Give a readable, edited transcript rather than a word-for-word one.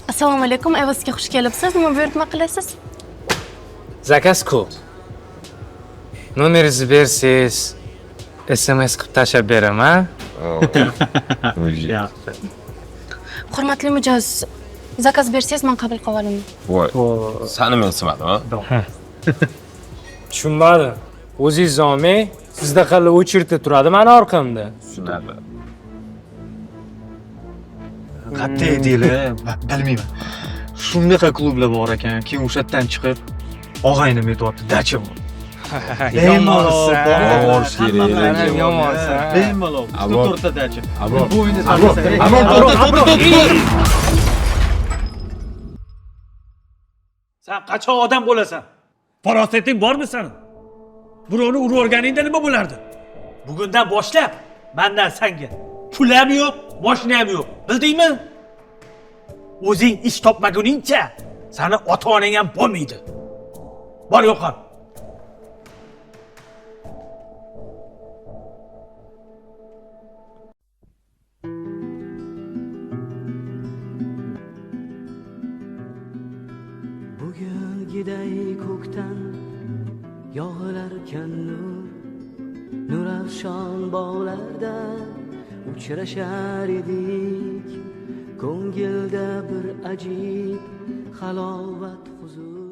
Assalomu alaykum, Evosga xush kelibsiz. Nima buyurtma qilasiz? Zakaz ko'p. Nomeringizni bersangiz, SMS qilib tashlab beraman. Yaxshi. Hurmatli mijoz, zakaz bersangiz men qabul qilib olaman. Voy. Sani mensimadim, ha? Tushunmadim. O'zingiz olmang, sizda qanday o'chirda turadi mani orqamda. Tushunarli. Qayerda edinglar? Bilmayman. Shunaqa klublar bor ekan, keyin o'sha yerdan chiqib og'aynim aytyapti, dacha bor. Yomonsan. Borish kerak. Yomonsan. Bemalol. Abror. 4ta dacha. Abror. Bu o'yinni Abror. Abror, Abror, to'xta, to'xta. Sen qachon odam bo'lasan? Farosating bormi seni? Birovni urib yuborganingda nima bo'lardi? Bugundan boshlab mendan senga pul ham yo'q, mashina ham yo'q. Bildingmi? O'zing ish topmaguningcha seni ota-onang ham bo'lmaydi. Bor yo'qol. Bugungiday ko'kdan yog'ilarkan nur, nurafshon bog'larda uchrashar edik. Ko'ngilda bir ajib halovat huzur.